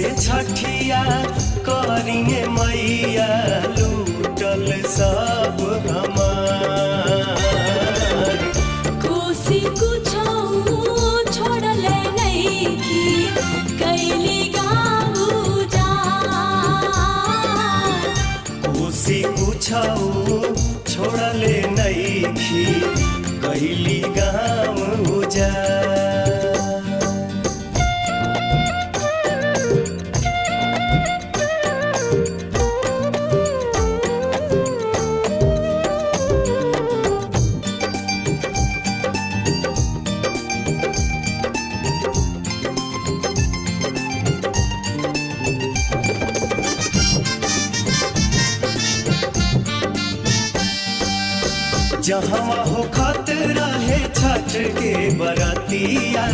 छठिया करिए मैया लूटल सब हमार। कोसी कुछो छोड़ले नइखी कैली गाँव उजाड़। कोसी कुछौ छोड़ले नइखी कैली गाम उजार। जहवा हो खतरा है छठ के बरतिया।